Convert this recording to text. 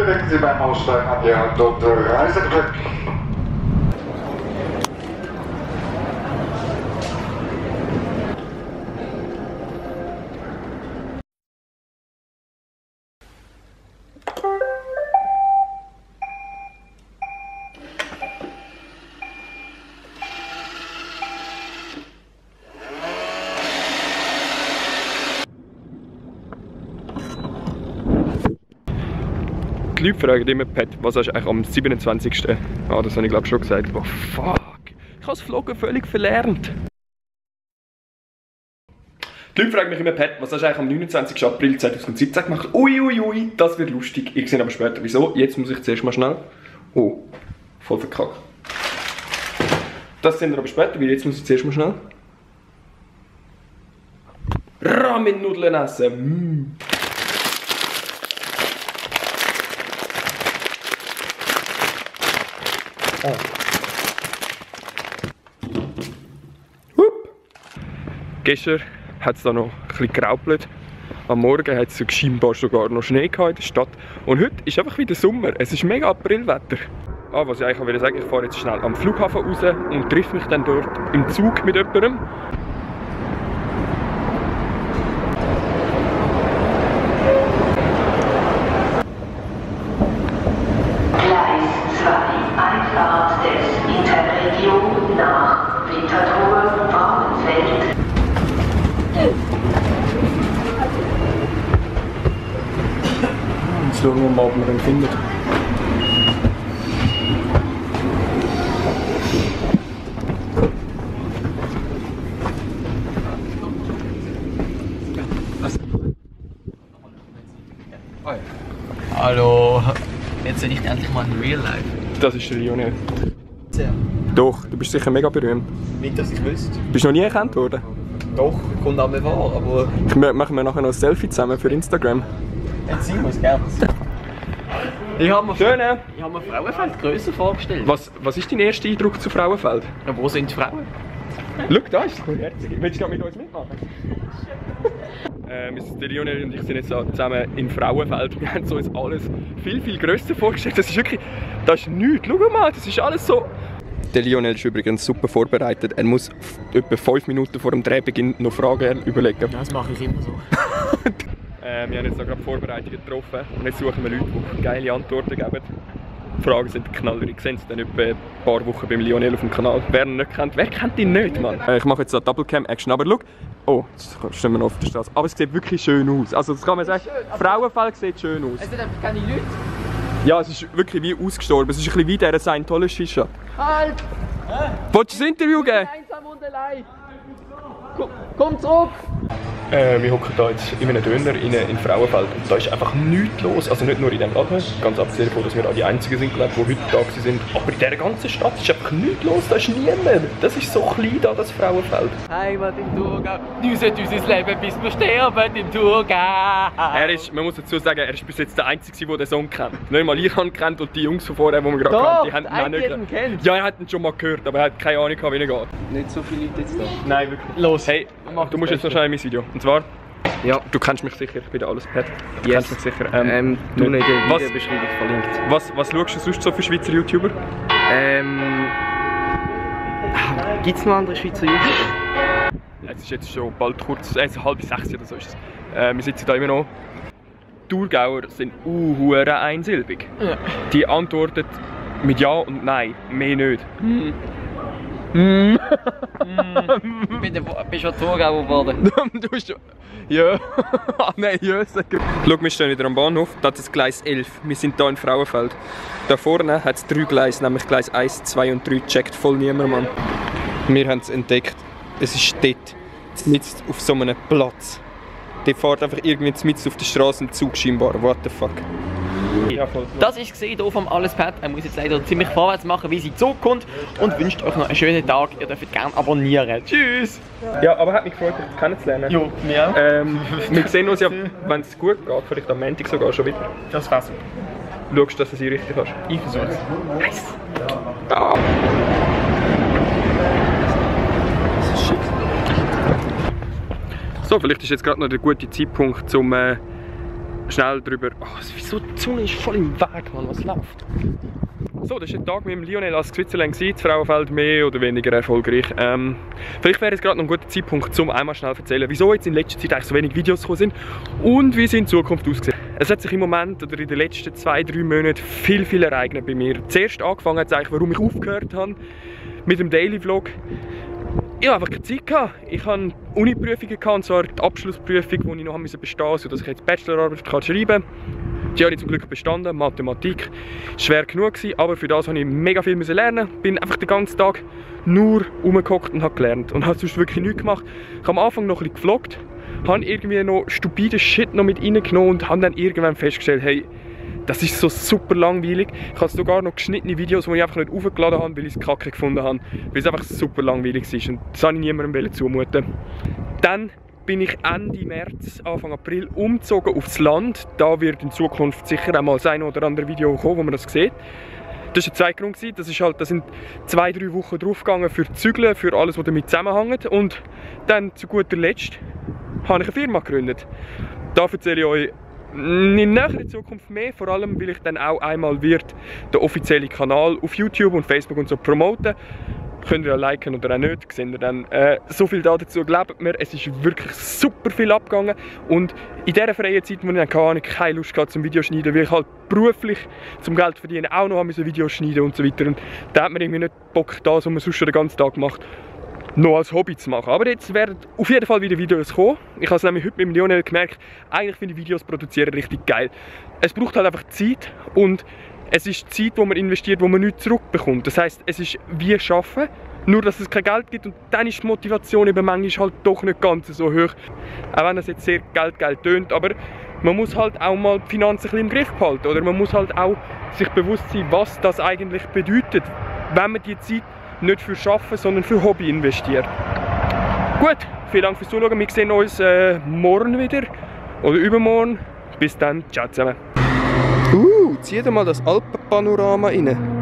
legen Sie beim Aussteigen an die Hand unter Reisegepäck. Die Leute fragen immer, Pat, was hast du eigentlich am 27. Ah, das habe ich glaube schon gesagt. Oh fuck, ich habe das Vloggen völlig verlernt. Die Leute fragen mich immer, Pat, was hast du eigentlich am 29. April 2017 gemacht? Ui, das wird lustig. Ich sehe aber später wieso. Jetzt muss ich zuerst mal schnell... Oh, voll verkackt. Das sehen wir aber später, weil jetzt muss ich zuerst mal schnell... Ramen-Nudeln essen. Oh. Gestern hat es da noch ein bisschen geraupelt. Am Morgen hat es scheinbar sogar noch Schnee in der Stadt. Und heute ist einfach wieder Sommer. Es ist mega Aprilwetter. Was ich eigentlich will sagen, ich fahre jetzt schnell am Flughafen raus und treffe mich dann dort im Zug mit jemandem. Jetzt schauen wir mal, ob wir ihn finden. Hallo, jetzt sehe ich endlich mal in Real Life. Das ist der Lionel. Sehr. Doch, du bist sicher mega berühmt. Nicht, dass ich wüsste. Bist du noch nie erkannt worden? Doch, kommt auch mehr vor, aber... Machen wir nachher noch ein Selfie zusammen für Instagram. Jetzt sehen wir es gerne. Ich habe mir Frauenfeld grösser vorgestellt. Was ist dein erster Eindruck zu Frauenfeld? Ja, wo sind die Frauen? Schau, da ist es. Willst du gerade mit uns mitmachen? Der Lionel und ich sind jetzt zusammen in Frauenfeld. Wir haben uns alles viel grösser vorgestellt. Das ist wirklich, das ist nichts. Schau mal, das ist alles so... Der Lionel ist übrigens super vorbereitet. Er muss etwa 5 Minuten vor dem Drehbeginn noch Fragen überlegen. Ja, das mache ich immer so. Wir haben jetzt gerade Vorbereitungen getroffen und jetzt suchen wir Leute, die geile Antworten geben. Die Fragen sind knaller. Ich sehe es dann etwa ein paar Wochen beim Lionel auf dem Kanal. Wer ihn nicht kennt, wer kennt ihn nicht, Mann? Ich mache jetzt eine Double-Cam-Action, aber schau. Oh, jetzt stehen wir noch auf der Straße. Aber es sieht wirklich schön aus. Also das kann man sagen, Frauenfeld sieht schön aus. Es sind einfach keine Leute. Ja, es ist wirklich wie ausgestorben. Es ist ein bisschen wie dieser Scientology-Shisha. Halt! Wolltest du ein Interview geben? Einsam und allein. Komm zurück! Wir hocken hier jetzt in einem Döner in Frauenfeld und da ist einfach nichts los. Also nicht nur in diesem Laden, ganz abgesehen davon, dass wir auch die Einzigen sind, glaube ich, die heute da sind. Aber in dieser ganzen Stadt ist einfach nichts los, da ist niemand. Das ist so klein da, das Frauenfeld. Heimat im Thurgau, unser Leben bis wir sterben im Thurgau. Man muss dazu sagen, er ist bis jetzt der Einzige, der den Song kennt. Nicht mal ich habe ihn kennt und die Jungs von vorher, die wir gerade kannten, die haben ihn nicht kennt. Ja, er hat ihn schon mal gehört, aber er hat keine Ahnung, wie er geht. Nicht so viele Leute jetzt da. Nein, wirklich. Los. Hey, du musst jetzt noch schnell in mein Video. Und zwar, ja, du kennst mich sicher, ich bin der alles Pat. Du kennst mich sicher. Du in der Videobeschreibung verlinkt. Was schaust du sonst so für Schweizer YouTuber? Gibt es noch andere Schweizer YouTuber? Es ist jetzt schon bald kurz, 5:30 oder so ist es. Wir sitzen da immer noch. Thurgauer sind einsilbig. Ja. Die antworten mit Ja und Nein, mehr nicht. Bist du Thurgauer geworden? Du bist ja. Nein, ja. Schau, wir stehen wieder am Bahnhof, das ist Gleis 11. Wir sind hier in Frauenfeld. Da vorne hat es 3 Gleise, nämlich Gleis 1, 2 und 3. Checkt voll niemand, Mann. Wir haben es entdeckt. Es ist dort, mitten auf so einem Platz. Der fährt einfach irgendwie mitten auf der Straße ein Zug scheinbar. What the fuck? Ja, das ist gesehen hier vom Alles Pat. Er muss jetzt leider ziemlich vorwärts machen, wie sie zurückkommt und wünscht euch noch einen schönen Tag. Ihr dürft gerne abonnieren. Tschüss! Ja, aber hat mich gefreut, dich kennenzulernen. Jo, mir auch. Wir sehen uns ja, wenn es gut geht, vielleicht am Montag sogar schon wieder. Das wär's. Schaust du, dass du sie richtig hast? Ich versuch's. Nice! Ja. Das ist schick. So, vielleicht ist jetzt gerade noch der gute Zeitpunkt, um schnell drüber. Oh, wieso die Sonne ist voll im Weg, Mann, was läuft? So, das war ein Tag mit dem Lionel als Switzerland, das Frauenfeld mehr oder weniger erfolgreich. Vielleicht wäre es gerade noch ein guter Zeitpunkt, um einmal schnell zu erzählen, wieso jetzt in letzter Zeit eigentlich so wenig Videos gekommen sind und wie sie in Zukunft aussehen. Es hat sich im Moment oder in den letzten 2-3 Monaten viel ereignet bei mir. Zuerst angefangen hat es eigentlich, warum ich aufgehört habe mit dem Daily Vlog. Ich hatte einfach keine Zeit gehabt. Ich hatte Uni-Prüfungen, und zwar die Abschlussprüfung, die ich noch bestehen musste, sodass ich jetzt Bachelorarbeit schreiben kann. Die habe ich zum Glück bestanden, Mathematik. Schwer genug gewesen, aber für das musste ich mega viel lernen. Bin einfach den ganzen Tag nur rumgehockt und habe gelernt. Und habe sonst wirklich nichts gemacht. Ich habe am Anfang noch ein bisschen gevloggt, habe irgendwie noch stupide Shit noch mit reingenommen und habe dann irgendwann festgestellt, hey, das ist so super langweilig. Ich habe sogar noch geschnittene Videos, die ich einfach nicht hochgeladen habe, weil ich es kacke gefunden habe. Weil es einfach super langweilig ist und das wollte ich niemandem zumuten. Dann bin ich Ende März, Anfang April umgezogen aufs Land. Da wird in Zukunft sicher auch mal ein oder andere Video kommen, wo man das sieht. Das war ein Zeitgrund. Das sind 2-3 Wochen draufgegangen für Zügeln, für alles, was damit zusammenhängt. Und dann zu guter Letzt habe ich eine Firma gegründet. Da erzähle ich euch in näherer Zukunft mehr, vor allem weil ich dann auch einmal den offiziellen Kanal auf YouTube und Facebook und so promoten. Könnt ihr ja liken oder auch nicht, seht ihr dann. So viel dazu, glaubt mir, es ist wirklich super viel abgegangen und in dieser freien Zeit, wo ich dann keine Lust hatte zum Videoschneiden, weil ich halt beruflich zum Geld verdienen auch noch Videos schneiden und so weiter und da hat man irgendwie nicht Bock, das, was man sonst schon den ganzen Tag macht, noch als Hobby zu machen. Aber jetzt werden auf jeden Fall wieder Videos kommen. Ich habe es nämlich heute mit dem Lionel gemerkt, eigentlich finde ich Videos produzieren richtig geil. Es braucht halt einfach Zeit und es ist Zeit, die man investiert, wo man nichts zurückbekommt. Das heisst, es ist wie Arbeiten, nur dass es kein Geld gibt und dann ist die Motivation eben manchmal halt doch nicht ganz so hoch. Auch wenn das jetzt sehr Geld tönt, aber man muss halt auch mal die Finanzen ein bisschen im Griff behalten. Oder man muss halt auch sich bewusst sein, was das eigentlich bedeutet, wenn man die Zeit nicht für Arbeiten, sondern für Hobby investiert. Gut, vielen Dank fürs Zuschauen. Wir sehen uns morgen wieder oder übermorgen. Bis dann, ciao zusammen. Zieh dir mal das Alpenpanorama rein.